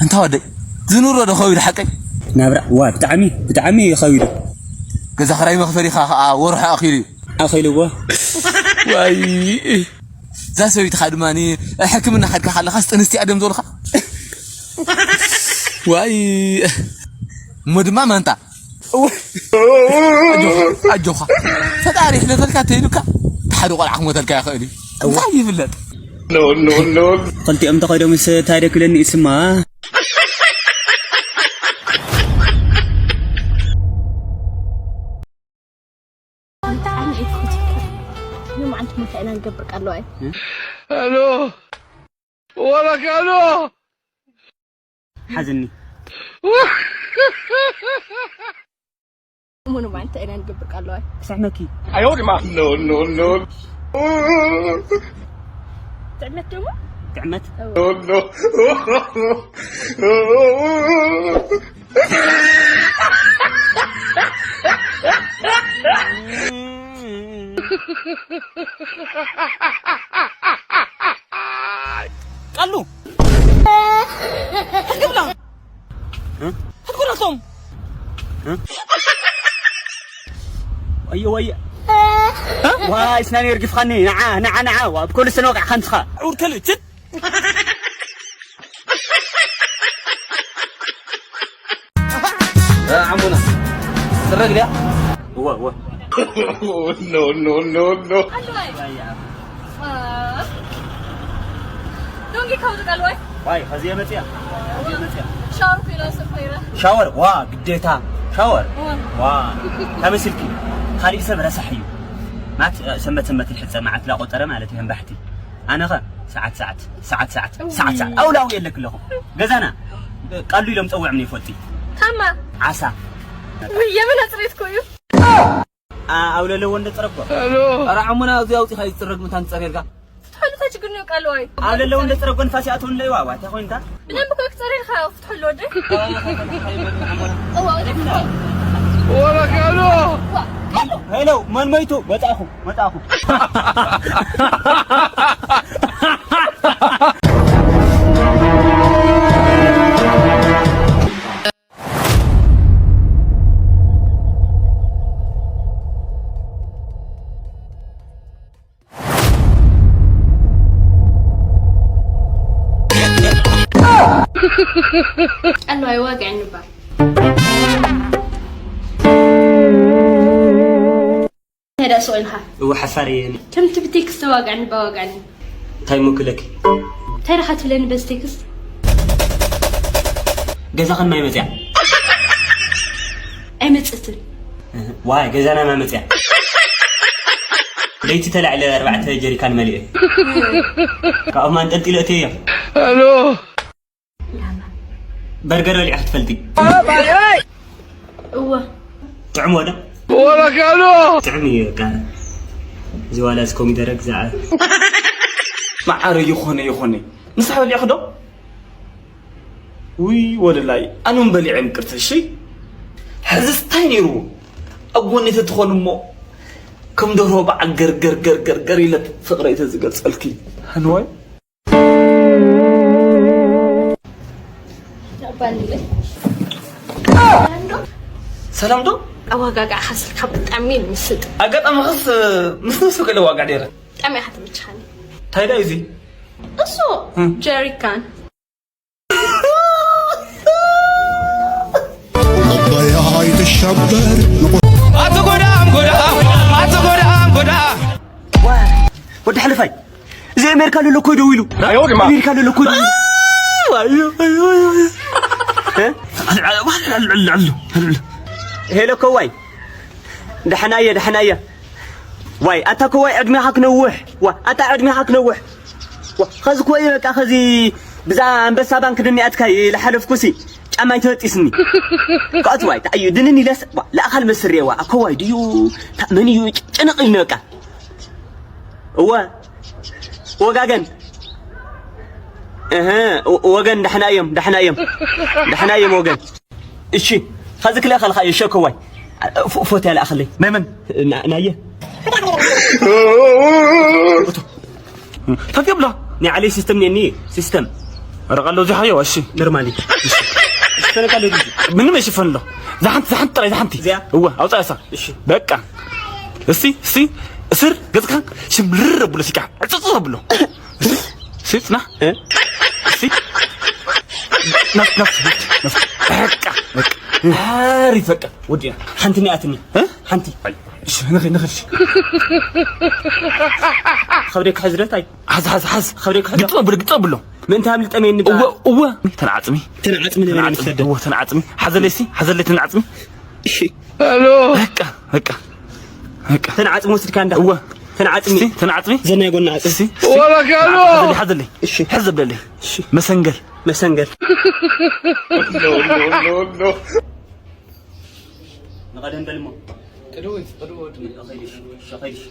እንታ ወደይ፣ ዝኑሮ ዶ ከቢዱ ሓቀይ? ናብራ፣ ዋ፣ ብጣዕሚ፣ ብጣዕሚ እዩ ከቢዱ። ገዛ ክራይ መኽፈሊኻ ኸዓ ወርሑ ኣኺሉ እዩ። ኣኺልዎ። ዋይ፣ እዛ ሰበይትኻ ድማ ሕክምና ከድካ ከለኻስ ጥንስቲ እያ ደም ዝበሉኻ? ዋይ፣ እሞ ድማ ማንታ። እወ። ኣጆኻ፣ ኣጆኻ። ፈጣሪ ይሕለፈልካ ተይሉካ፣ ሓደ ቆልዓ ክሞተልካ ይኽእል እዩ። እንታይ ይፍለጥ? ክልቲኦም ተኸይዶምስ እንታይ ዶ ክብለኒ እዩ ስማ? ብጣዕሚ እየ ትፈትወካ። ሎማዓንቲ ሞታ ኢና ንገብር ቃለዋይ። ኣሎ፣ ወረክ ኣሎ። ሓዝኒ። እሞ ሎማዓንቲ ኢና ንገብር ቃለዋይ። ክስሕመኪ። ኣዮ ድማ። ኖ፣ ኖ፣ ኖ። ጥዕመት ደሞ? ጥዕመት? ኖ፣ ኖ። ቃሉ። ሕድግብላ። እ? ሕድጉላቶም። እ? ወየ፣ ወየ። እ? ዋይ፣ ስናን የርጊፍኻኒ። ንዓ፣ ንዓ፣ ንዓ። ዋ፣ ብኮልስተን ወቃዕካ ንስኻ። ዑር ከልእ፣ ችት። እ፣ ዓሙና። ትረግ ድያ? እወ፣ እወ። ኖ፣ ኖ፣ ኖ፣ ኖ። ዶንጊ ካብዚ ቃል ዋይ? ዋይ፣ ከዚ የመጽያ። ከዚ የመጽያ። ሻወር ኮይና፣ ሰብ ኮይና። ሻወር፣ ዋ፣ ግዴታ። ሻወር። ዋ። ዋ። ተመሲልኪ። ካሊእ ሰብ ረሳሕ እዩ። ማት፣ ሰንበት ሰንበት ልሕጸ መዓት ላቆጠረ ማለት እዩ፣ ህምባሕቲ። ኣነኸ ሰዓት ሰዓት፣ ሰዓት ሰዓት፣ እውይ። ሰዓት ሰዓት። ኣውላው የለክ ኣለኹ። ገዛና። ቃሉ ኢሎም ጸውዕም ይፈቲ። ታማ። ዓሳ። ውይ፣ የመን ኣጽሬት እኮ እዩ። ኣ-፣ ኣብ ለለ ወንደ ጸረግኮ። ሄሎ። ኧረ ዓሙና፣ እዚ ኣውጺኻ ይጽረግ፣ ምንታን ጸሬርካ? ፍትሐሉ፣ እንታይ ችግር ነው ቃለዋይ? ኣብ ለለ ወንደ ጸረግኮ፣ ንፋስ ይኣትወኒ ለይዋ፣ ዋ፣ እንታይ ኮይንካ? ብደንብ እኮ ክጸሬርካ፣ ፍትሐሉ ወደ። እዋ፣ ወደ ፍትሐሉ። ወረክ ኣሎ። ዋ፣ ሄሎ፣ መን መይቱ? መጻእኹ፣ መጻእኹ። ቀልዋይ ዋግዕ ንባር። እንታይ ደኣ ስቕ ኢልካ? እወ፣ ሓፋር እየ። ከምቲ ብቴክስት ተዋግዐኒ ባዋግዐኒ። እንታይ ምክለኪ? እንታይ ደኣ ትብለኒ በዚ ቴክስት? ገዛኽን ማይ መጽያ? ኣይመጽእትን። እህ፣ ዋይ፣ ገዛና ማይ መጽያ። ለይቲ ተላዕለ ኣርባዕተ ጀሪካን መሊኤ። ካብኦም ኣንጠልጢለ እትየ። ኣሎ። በርገር በሊዕኺ ትፈልጢ? እወ። ጥዑም ወደ? ወረክ ኣሎ። ጥዑም እዩ በቃ። እዚ ዋላ እዚ ኮሚደረ ግዛዐ። መዓረ ይኾነ ይኾነ። ንስኻ በሊዕኺ ዶ? ውይ ወለላይ፣ ኣነ እውን በሊዐ ምቅርቲ፣ እሺ? ሕዝስ እንታይ ነይርዎ? ኣብ ጎኒ ተትኾን እሞ፣ ከም ደርሆ በዓል ገር ገር ገር ገር ገር ኢለ ፍቕረይ ተዝገልጸልኪ። ሃንዋይ። ሰላም ዶ? ኣዋጋግዓ ስልካ ብጣዕሚ እዩ ዝምስጥ። ኣጋጣሚ ኸስ ምስ ነብሱ ገለ ዋጋ ነይረ። ብጣዕሚ ኢኻ ትምችኻኒ። እንታይ ዳ እዩ እዚ? እሱ እም። ጀሪካን። ኣባያ ኣይትሸበር። ኣቲ ጎዳም ጎዳም፣ ኣቲ ጎዳም ጎዳም። ወዲ ሓለፋይ፣ እዚ ኣሜሪካ ለሎ እኮ ደው ኢሉ። ኣዮ ድማ። ኣሜሪካ ለሎ እኮ ደው ኢሉ። ኣዮ፣ ኣዮ፣ ኣዮ፣ ኣዮ። እ? ሄሎ፣ ከዋይ። ደሕና እየ፣ ደሕና እየ። ዋይ፣ ኣታ ከዋይ ዕድሜኻ ክነውሕ። ዋ፣ ኣታ ዕድሜኻ ክነውሕ። ዋ፣ ኸዚ እኮ እየ በቃ፣ ኸዚ ብዛ ኣንበሳ ባንክ ድንያትካ ይልሓለፍኩሲ፣ ጫማይ ተበጢስኒ። ከኣት ዋይ፣ እንታይ እዩ፣ ድንን ኢለስ፣ ዋ፣ ለኣኻል መስርየዋ፣ ኣኮዋይ ድዩ፣ ታ-፣ መን እዩ፣ ጭ-፣ ጭንቕ ኢልኒ በቃ። እወ። ወጋገን። እህ፣ ወ-፣ ወገን፣ ዳሕና እዮም፣ ዳሕና እዮም። ዳሕና እዮም ወገን። እሺ፣ ኸዚ ክልእኸልኻ እዩ፣ ሸኮዋይ። ፎ-፣ ፎቶ ያለ ኣኸለይ። ናይ መን? ና-፣ ናየ። ፎቶ። ፈትየብላ። ናይ ዓለይ ሲስተም ኔኒ፣ ሲስተም። ወረቐ ኣሎ እዚኣ ሓዮ፣ እሺ። ኖርማሊ። እሺ። እሺ፣ ፈለካ ኣሎ ድዩ? ምንም ኣይሽፈን ኣሎ። ዝሓንቲ፣ ዝሓንቲ ጥራይ፣ ዝሓንቲ። እዚኣ? እወ፣ ኣውጻእ እሳ። እሺ። በቃ። እስቲ፣ እስቲ፣ እስር፣ ገጽካ ሽምርር ኣብሎ፣ ሲካ ዕጽጽ ኣብሎ። እስቲ፣ እስቲ፣ ጽና። እ? እስቲ። ነፍ-፣ ነፍ-፣ ነፍ-፣ ነፍ-፣ በቃ፣ በቃ። ኣሪፍ፣ በቃ። ወዲያ። ሓንቲ እኒኣትኒ። እ? ሓንቲ። እሺ፣ ንኸ-፣ ንኸ-፣ እሺ። ከብደይ ክሕዝ ዶ እንታይ? ሓዝ፣ ሓዝ፣ ሓዝ። ከብደይ ክሕዝ። ግጥም ኣብሎ፣ ግጥም ኣብሎ። ምእንቲ ኣምልጠመኒ እባ። እወ፣ እወ። ተን ዓጽሚ። ተን ዓጽሚ ንበለኒ ተን ዓጽሚ፣ ውሰደ። እወ፣ ተን ዓጽሚ። ሓዘለይ እስቲ፣ ሓዘለይ ተን ዓጽሚ። እሺ። በቃ፣ በቃ፣ በቃ። ተን ዓጽሚ ወስድካ እንዳ። እወ። ተን ዓጽሚ። እስቲ፣ ተን ዓጽሚ። ዘናይ ጎና ዓጽሚ። እስቲ፣ እስቲ። ወረቀሎ። ሓዘለይ፣ ሓዘለይ። እሺ። ሓዝ ኣብለለይ። እሺ። መሰንገል። መሰንገል። ንቐደም በልሞ። ቅድውት፣ ቅድውት። ኸይድሽ፣ ኸይድሽ።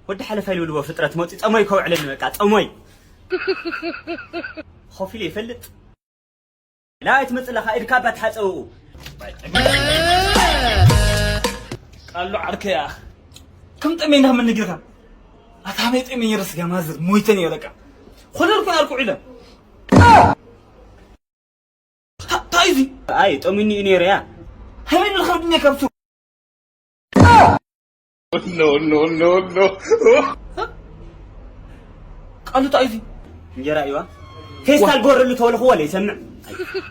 ወዲ ሓለፋይ ልብልዎ ፍጥረት መፂ ጸሞይ ከውዕለኒ በቃ ጸሞይ። ኮፍ ኢለ ይፈልጥ። ላ ኣይትመፅእ ኣለኻ፣ ኢድካ እባ ተሓፀብኡ። ቃሉ ዓርከያ፣ ከም ጠሜና ምን ነጊርካ? ኣታ መይ ጠሜኝ ረስጋ ማዝር ሞይተን እየ በቃ። ኮለል ኩን ኣርኩዕ ኢለ። ታ-፣ ታይ እዚ? ኣይ፣ ጠሚኒ እዩ ነይሩ እያ። ከመይ ኢሉ ከብድኒ ካብሱ? No, no, no, no. ቃሉ ታይ እዚ? እንጀራ እዩዋ። ፌስታል ጎረሉ ተወልኽዎ ለይ ሰምዕ።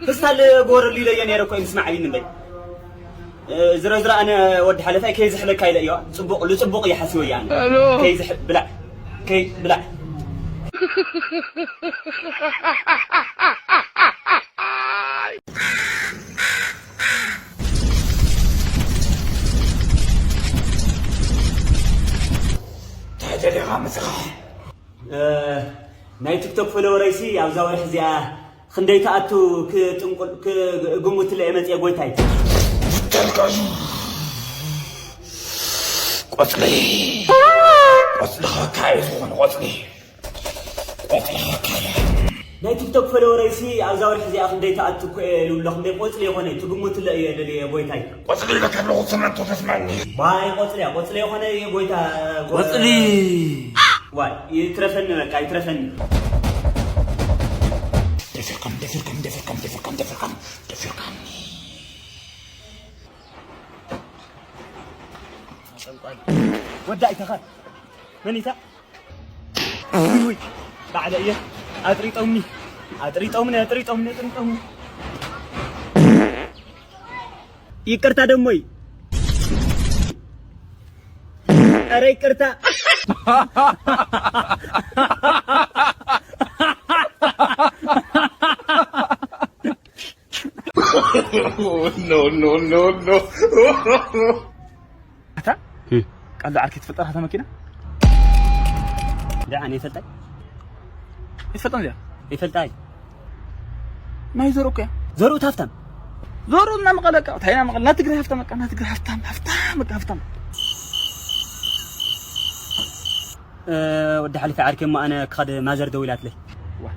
ፌስታል ጎረሉ ኢለዮ ነይረ እኮ፣ ምስማዕ ኢሉ እምበይ። እ፣ ዝሮ ዝሮ ኣነ ወዲ ሓለፋይ ከይዝሕለካ ኢለ እዮ። ጽቡቕ፣ ልጽቡቕ እየ ሓሲበዮ ኣነ። ሄሎ። ከይዝሕ-፣ ብላዕ። ከይ-፣ ብላዕ። እንታይ ደሊኻ ምስኻ? እ፣ ናይ ቲክቶክ ፎሎወረይሲ ኣብዛ ወርሒ እዚኣ ክንደይ ትኣቱ ክጥንቁል-፣ ክግምቱለይ እየ መፅየ ጎይታይ። ተልካሽ ቆፅሊ፣ ቆፅሊ ኸካይ ዝኾነ ቆፅሊ፣ ቆፅሊ ኸካይ። ናይ ቲክቶክ ፎሎወረይሲ ኣብዛ ወርሒ እዚኣ ክንደይ ትኣቱ እኮ እየ ልብሎ፣ ክንደይ ቆፅሊ የኾነ ትግምቱለ እየ ደልየ ጎይታይ። ቆፅሊ ኢለካ ኣለኹ፣ ሰማንቶ ተስማኒ። ባይ ቆፅሊ እያ፣ ቆፅሊ የኾነ እየ ጎይታ፣ ጎ-፣ ቆፅሊ። ዋይ፣ ይትረፈኒ በቃ፣ ይትረፈኒ። ደፊርካኒ፣ ደፊርካኒ፣ ደፊርካኒ፣ ደፊርካኒ፣ ደፊርካኒ፣ ደፊርካኒ። ወዳኢታኻ መን ኢታ? ውይ፣ ውይ፣ ባዕለ እየ። ኣጥሪጦምኒ፣ ኣጥሪጦምኒ፣ ኣጥሪጦምኒ፣ ኣጥሪጦምኒ። ይቅርታ ደሞይ። ኧረ ይቅርታ። No, no, no, no. ኣታ? እም። ቃል ዓርከይ ትፈልጣ እታ መኪና? ደኣ፣ ኣነ ይፈልጣይ? ይትፈልጣ እንድያ? ይፈልጣይ። ናይ ዘርኡ እኮ እያ። ዘርኡ ሃፍታም። ዘርኡ እና መቐለ በቃ፣ እንታይ ኢና መቐለ? ናይ ትግራይ ሃፍታም በቃ፣ ናይ ትግራይ ሃፍታም፣ ሃፍታም በቃ፣ ሃፍታም። እ፣ ወዲ ሓሊፈ ዓርከይ እሞ ኣነ ክኸድ ማዘር ደዊላትለይ። ዋ።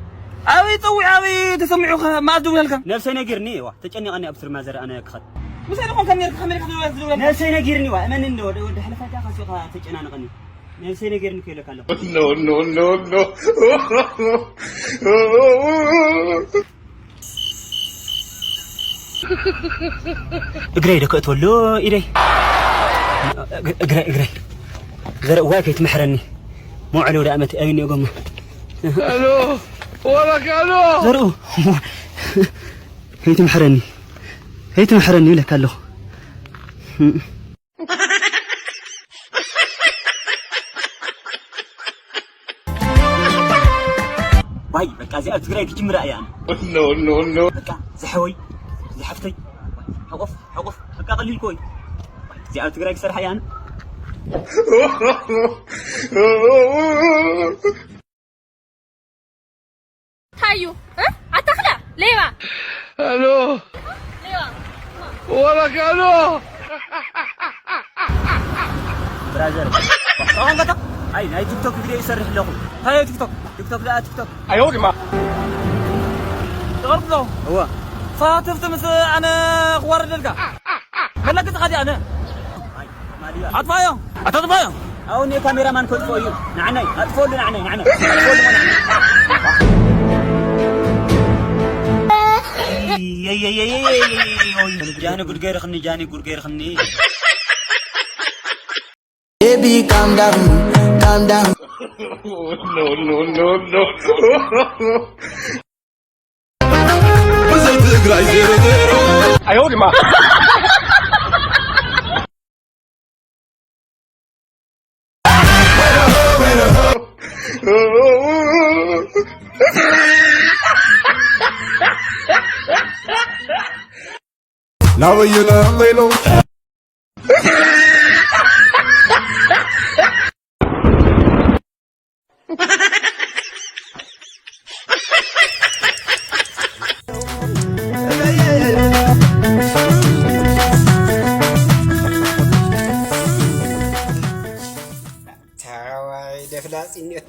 ኣበይ ጸዊዕ፣ ኣበይ ተሰሚዑ ከ መኣዝ ደዊላልካ? ነብሰይ ነጊርኒ፣ ዋ፣ ተጨኒቐኒ ኣብ ስር ማዘር ኣነ ክኸድ። ምሳይ ዲኹም ከም ኔርካ ከመይ ዲኻ ደዊላ ትደውላ? ነብሰይ ነጊርኒ፣ ዋ፣ እመንኒ፣ ወዲ፣ ወዲ ሓሊፈ እታ ካሲኻ ተጨናንቐኒ። ነብሰይ ነጊርኒ እኮ ኢለካ ኣለኹ። No, no, no, no. እግረይ ዶ ከእትወሉ ኢደይ። እግ-፣ እግረይ፣ እግረይ። ዘረ-፣ ዋይ ከይትምሕረኒ። መውዓሊ ወደ ኣመት ኣይኒ ጎማ። ኣሎ፣ ወረክ ኣሎ። ዘርኡ። ከይትምሕረኒ። ከይትምሕረኒ ኢለካ ኣለኹ። ባይ፣ በቃ እዚኣ ኣብ ትግራይ ክጅምራ እያ። No, no, no. በቃ ዝሓወይ፣ ዝሓፍተይ፣ ሕቆፍ፣ ሕቆፍ፣ በቃ ቀሊል ኮይ። እዚኣ ኣብ ትግራይ ክሰርሓ እያ። ታዩ፣ እ? ኣታኽላ፣ ሌባ። ኣሎ። ሌባ። ወረክ ኣሎ። ብራዘር፣ ኣሁን ከታ፣ ኣይ፣ ናይ ቲክቶክ ቪድዮ ይሰርሕ ኣለኹ። እንታይ እዩ ቲክቶክ? ቲክቶክ ደኣ ቲክቶክ። ኣዮ ድማ። ይቐርብ ኣሎ። እወ። ሳትፍቲ ምስ ኣነ ክዋረደልካ። መለክትኻ ዲ ኣነ። ኣይ፣ ማልያ። ኣጥፋዮ፣ ኣታ ኣጥፋዮ። ኣሁን የካሜራማን ከጥፎ እዩ። ንዓናይ ኣጥፎሉ፣ ንዓናይ፣ ንዓናይ ኣጥፎሉ፣ ንዓናይ። ጃኒ ጉድ ገይርኽኒ፣ ጃኒ ጉድ ገይርኽኒ። Baby, calm down, calm down. No, no, no, no. ብዘይ ትግራይ ዜሮ ዜሮ። ኣዮ ድማ። ናበየና ሌሎ። ታዋይ ደፍላጽነት።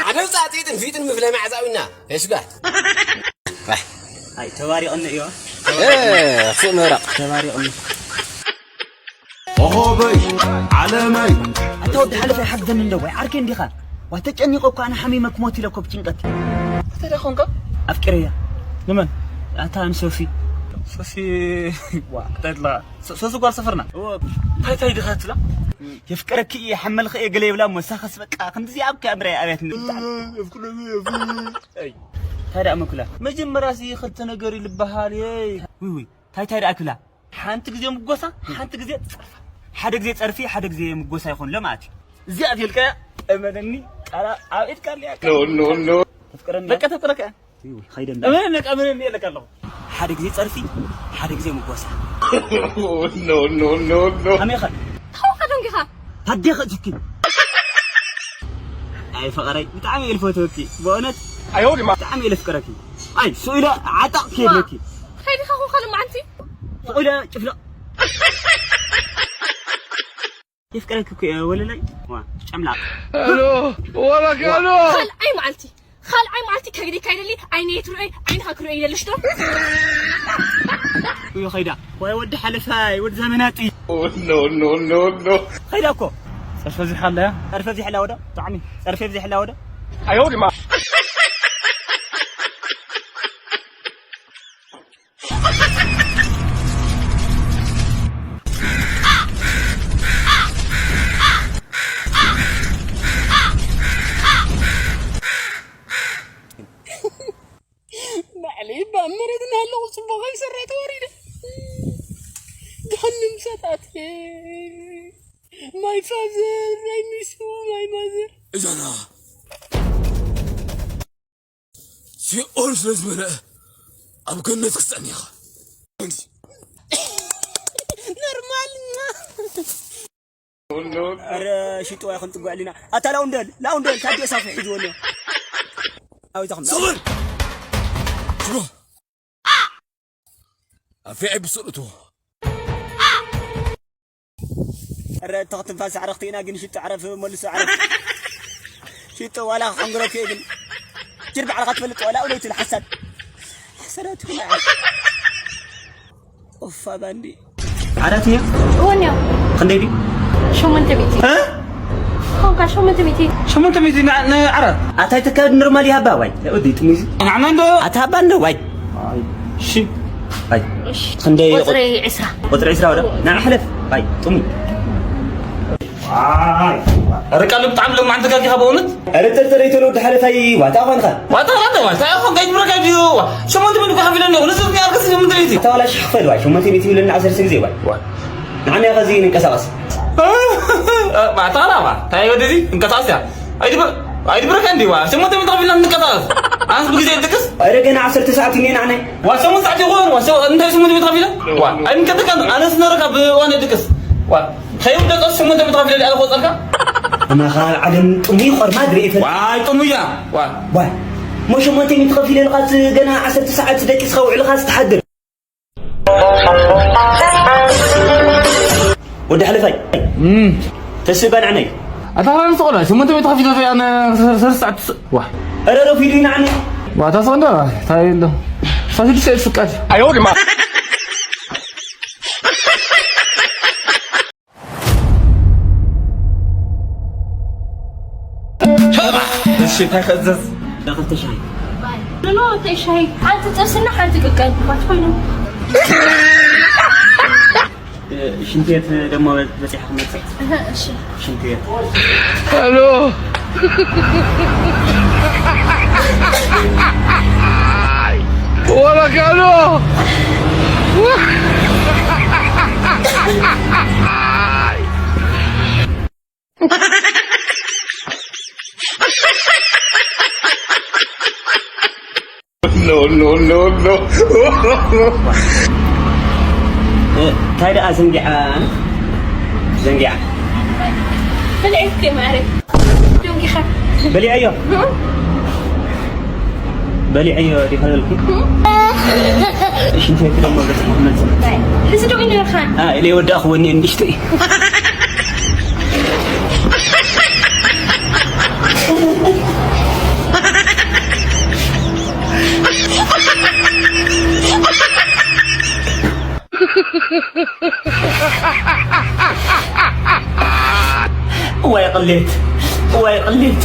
ኣደው ጻጺጥን ፊጥን ምፍለ ማዕዛዊና። እሽጋ። ኣይ፣ ተባሪቕኒ እዩ። እ፣ ክፉእ ምብራቕ። ተባሪቕኒ። ኮኾበይ፣ ዓለመይ። ኣታ ወዲ ሓለፈይ ሓግዘኒ እንዶ ወይ ዓርከይ እንዲኻ? ዋ ተጨኒቐ እኮ ኣነ ሓሚመ ክሞት ኢለ እኮ ብጭንቀት። እንታይ ደኣ ኾንካ? ኣፍቂረያ። ንመን? ኣታ ንሶሲ። ሶሲ፣ ዋ፣ እንታይ ትብላ? ሶ-፣ ሶሲ ጓል ሰፈርና። እዎ። እንታይ፣ እንታይ ድኻ ትብላ? የፍቅረኪ እየ፣ ሓመልኺ እየ ገለ ይብላ እሞ፣ ሳኸስ በቃ፣ ክንድዚ ኣብ ከ ኣምረ ኣብያት ንብጣ። የፍቅረኪ እየ። ኣይ። እንታይ ደኣ መኩላ? መጀመርያ ሲ ክልተ ነገር ይልበሃል፣ የይ። ውይ፣ ውይ። እንታይ፣ እንታይ ደኣ ክብላ? ሓንቲ ግዜ ምጎሳ፣ ሓንቲ ግዜ ጸርፋ። ሓደ ግዜ ጸርፊ፣ ሓደ ግዜ ምጎሳ ይኾን ለማት እዩ። እዚኣ ትልቀ እመነኒ፣ ቃላ ኣብ ኢድካ ኣለያ። ኖ፣ ኖ፣ ኖ። ተፍቅረኒ? በቃ ተፍቅረካ። ይኸይደና። እመነኒ፣ በቃ እመነኒ፣ እለካ ኣለኹ። ሓደ ግዜ ጸርፊ፣ ሓደ ግዜ ምጎሳ። ኖ፣ ኖ፣ ኖ፣ ኖ። ኣሜኻ። ታወካ ደንጊኻ። ታዴ ኸጽኪ። ኣይ ፈቐረይ፣ ብጣዕሚ እየ ልፈትወኪ፣ ብእውነት። ኣዮ ድማ። ብጣዕሚ እየ ለፍቅረኪ። ኣይ፣ ስኢለ ዓጣቕ ከይብለኪ። ኸይድኻ ኹን ካልእ መዓልቲ? ስኢለ ጭፍለቕ። የፍቅረኪ እኮ እየ፣ ወለላይ። ዋ፣ ጨምላቕ። ኣሎ፣ ወላኪ ኣሎ። ካልኣይ መዓልቲ። ካልኣይ መዓልቲ ከግዲ ካይደሊ፣ ዓይነይ ትርእይ፣ ዓይንኻ ክርእይ ይደልሽ ዶ? እዩ ኸይዳ። ወይ ወዲ ሓለፋይ፣ ወዲ ዘመናጢ። ኖ፣ ኖ፣ ኖ፣ ኖ። ኸይዳ እኮ። ጸርፈ ዚሓላ እያ። ጸርፈ ዚሓላ ወደ፣ ብጣዕሚ። ጸርፈ ዚሓላ ወደ። ኣዮ ድማ። ባዕለይ እባ ኣብ መሬት እናሃለኹ ጽቡቕ ኣይሰርሕ ተወሪደ። ገሃነም እሳት ኣትየ። My father, I miss you, my mother. እዛና ሲኦል ስለ ዝመልአ ኣብ ገነት ክትጸኒ ኢኻ። ኖርማል። ኧረ ሽጥዋ ይኹን ጽጉዕ ሊና። ኣታ ላውንደል፣ ላውንደል፣ ታዲያ ሳፊ ሒዝዎ ኣሎ። ኣው ይተኽም። ሰብር! ሽቦ! ኣፌ ብስርቱ። ኧረ ተኽትንፋስ ኣዕረኽቲ ኢና ግን ሽጡ ዓረፍ መልሱ ዓረፍ። ሽጡ ዋላ ከንግረክ ግን ጅር ባዕልኻ ትፈልጥ ዋላ እውነቱ ሓሳድ። ሓሳዳት ይኹን ዓረፍ። ኦፋ ባንዲ። ዓራት እያ? እውን እያ። ክንደይ ድዩ? ሸሞንተ ሚእቲ። እ? ኾንካ ሸሞንተ ሚእቲ። ሸሞንተ ሚእቲ ን-፣ ንዓራት? ኣታይ ትካየድ ኖርማል ይሃባ ዋይ። ለኡዲ ጥሙይ እዚ። ንዓና እንዶ? ኣታ ሃባ እንዶ ዋይ። እሺ። ኣይ። እሺ። ክንደይ ቁጽሪ ዕስራ። ቁጽሪ ዕስራ ወደ? ንዓ ሕለፍ። ኣይ፣ ጥሙይ። ኣረ ቃሉ ብጣዕሚ ሎማዓንቲ ተጋጊኻ በእውነት። ኣረ ተርተረይ ተሎ ወዲ ሓለፋይ ዋታ ኾንካ። ዋታ ኾንካ፣ ዋታ ኾንካ ይብረካ ድዩ? ሸሞንተ ሚእቲ ከፊለኒ፣ ንሱ ዝያርክስ ሸሞንተ ሚእቲ። ኣታ ዋላ ሽሕ ክፈል ዋይ፣ ሸሞንተ ሚእቲ ይብለኒ ዓሰርተ ግዜ ዋይ። ዋይ። ንዓና ከዚ ንንቀሳቐስ። ባታ ላባ፣ ታይ ወደዚ እንቀሳቐስ እያ። ኣይድብር-፣ ኣይድብረካ እንዲ ዋ፣ ሸሞንተ ሚእቲ ከፊለኒ ንንቀሳቐስ። ኣንስ ብግዜ ድቅስ? ኣረ ገና ዓሰርተ ሰዓት እኒኤ ንዓናይ። ዋ፣ ሸሞንተ ሰዓት ይኾን፣ ዋ፣ ሸ-፣ እንታይ ሸሞንተ ሚእቲ ከፊለ? ዋ፣ ኣይንቀጥቃን፣ ኣነስ ነረካ ብዋነ ድቅስ። ዋ፣ ከይውደቀስ ሸሞንተ ሚእቲ ከፊለ ዲኣ ዝቆጸርካ? ኣማኻ ዓለም ጥሙይ ቆርማድ ርኢፈ-። ዋይ፣ ጥሙያ። ዋ። ዋይ። ሞ ሸሞንተ ሚእቲ ከፊለ ኢልካስ ገና ዓሰርተ ሰዓት ደቂስካ ውዕልካስ ትሓድር። ወዲ ሓለፋይ። እም። ተስእ ባንዕ ነይ። ኣታ ኸባን ስቆላ ሸሞንተ ሚእቲ ከፊቶ ኣነ ሰር ሰዓት ዋ። ኧረ ዶ ፊዱ ይናዕኒ። ዋ ታስቆንዳ ታይ እንዶ ሳሲድ ሰ ስቃል። ኣዮ ድማ። እሺ እንታይ ከዘዝ? ዳክልተ ሻሂ። ኖ እንታይ ሻሂ? ሓንቲ ጥብስና ሓንቲ ቅቀል ባትኮይኑ። ሽንት ቤት ደሞ በጺሐ ክመጽእ። እሺ። ሽንት ቤት። ሄሎ። ወላ ካሎ። No, no, no, no. እንታይ ደኣ ዘንጊዓ? ዘንጊዓ። በሊዐ እኮ ማዕረ። ደንጊኻ። በሊዐዮ። በሊዐዮ ዲኻ በልኩ። ሽንት ቤት ደሞ ገጽ መልስ። እዚ ደው ኢሉ ኢኻ። አ፣ ኢለ ወዳእኹ ወኒ እንድሽተይ። እዋይ ቅሌት፣ እዋይ ቅሌት።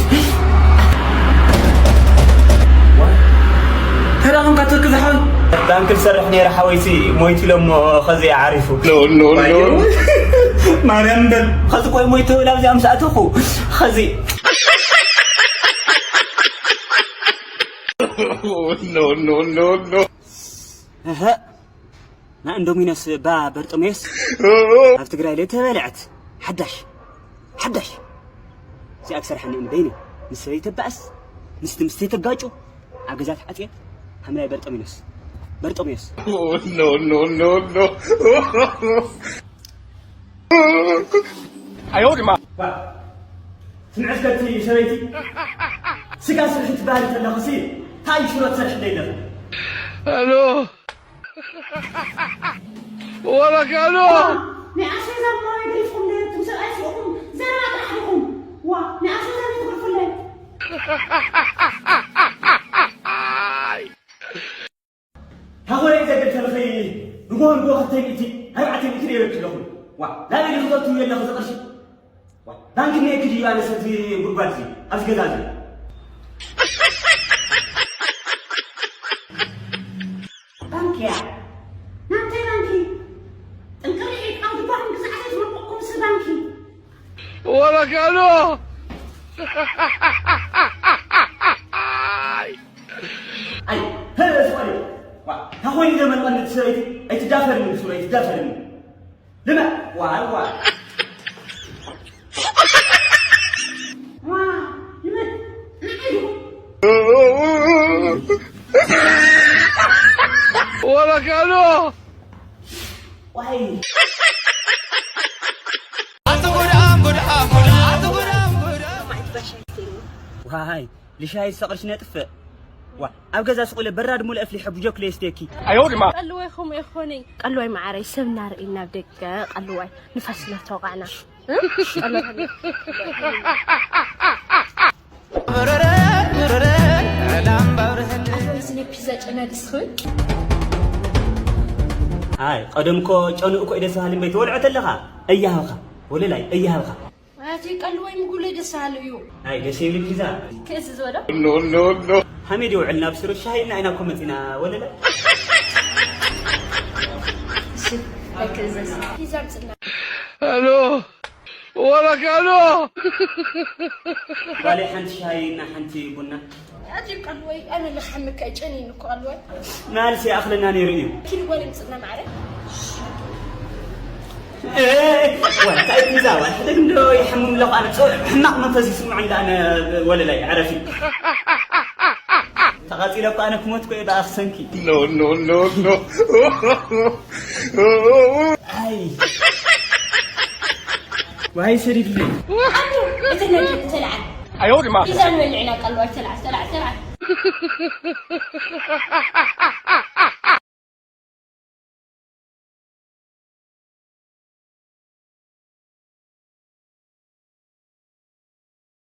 ተራኸም ካትክ ዝሓወይ። ባንክ ዝሰርሕ ነይረ ሓወይሲ ሞይቱ ኢሎሞ ኸዚ ዓሪፉ። ኖ፣ ኖ፣ ኖ። ማርያም በል። ኸዚ ቆይ ሞይቱ ላብዚኣ ምስ ኣተኹ። ኸዚ። ኖ፣ ኖ፣ ኖ፣ ኖ። እህ። ና እንዶሚኖስ ባ በርጠሜዎስ ኣብ ትግራይ ለተበልዐት ሓዳሽ ሓዳሽ እዚኣ ክሰርሓኒ እም በይነ ምስ ሰበይ ተባእስ ምስቲ ምስ ተጋጩ ኣብ ገዛ ተዓፅየ ሓምላይ በርጠሜዎስ በርጠሜዎስ ኖ ኖ ኖ ኖ ኣዮ ድማ ትምዕስከቲ ሰበይቲ ስጋ ስርሒ ትበሃል ተለኽሲ ታይ ሽሮ ትሰርሕ ደይለኽ ሄሎ ወረካሎ ናይ ኣስቤዛ እሞ ገዲፍኩም ነይርኩም ሰብኣይ ስኢኹም ዘረባ ጥራሕ ዲኹም ዋ ናይ ኣስቤዛ ዘይትገድፉለይ ታኾለይ ዘብል ተልኸይ ንጎ ንጎ ክልተ ሚእቲ ኣርባዕተ ሚእቲ ነይረኪ ኣለኹ ዋ ናበይ ክትወቱ የለኹ ዝቕርሺ ባንክ እኒአኪ ድዩ ኣነ ሰብዚ ጉድጓድ እዚ ኣብዚ ገዛ እዚ ባንክ እያ ናብታይ ባንኪ ጥንቅርዒ ካብ ድባኹም ግዛዕቲ ትመርቆኩም ስ ባንኪ ወረካሎ ኣይ ሄ ዝኾነ ታኾይኒ ዘመልቐኒ ሰበይቲ ኣይትዳፈርኒ ምስሉ ኣይትዳፈርኒ ልመ ዋይ ዋይ ወረካሎ ዋይ ዋይ ልሻይ ዝሰቕርሽ ነጥፍእ ዋ ኣብ ገዛ ስቑለ በራድ ሙሉእ ኣፍሊሐ ብጆክለ የስትየኪ ኣዮ ድማ ቀልወይ ከምኡ ይኾነይ ቀልወይ መዓረይ ሰብ እናርእይ ናብ ደገ ቀልዋይ ንፋስ እናተወቃዕና ፒዛ ጨና ደስ ክብል ኣይ ቀደም እኮ ጨኑ እኮ ኢደ ዝሃልን በይ ትወልዖ ተለኻ እያሃብኻ ወለላይ እያሃብኻ ኣቲ ቀልወይ ምጉለይ ደስ ሃሉ እዩ ኣይ ደስ ይብል ፒዛ ክእዝዝ ወዶ ኖ ኖ ኖ ሃሜድ ይውዕል ናብ ስሩ ሻሂ እና ኢና እኮ መፂና ወለላይ ፒዛ ምፅና ሄሎ ወረካሎ ጓለይ ሓንቲ ሻሂ እና ሓንቲ ቡና ኣቲ ቀልወይ ኣነ ልሓምካ ጨኒኒ እኮ ቀልወይ ናልሲ ኣኽለና ነይሩ እዩ ኪድ ጓለይ ምፅና ማዕረ እንታይ ፒዛ ዋል ሕደግ እንዶ ይሕምም ኣለኹ ኣነ ሕማቕ መንፈስ ይስምዖ እንዳ ኣነ ወለላይ ዕረፊ ተቓፂለ እኮ ኣነ ክሞት ኮ እየ ብኣኽሰንኪ ኖ ኖ ኖ ኖ ኣይ ዋይ ሰዲድለይ ኣቡ እቲ ነጭ ተልዓል ኣዮ ድማ ፒዛ ንበልዕ ኢና ቀልዋይ ተልዓል ተልዓል ተልዓል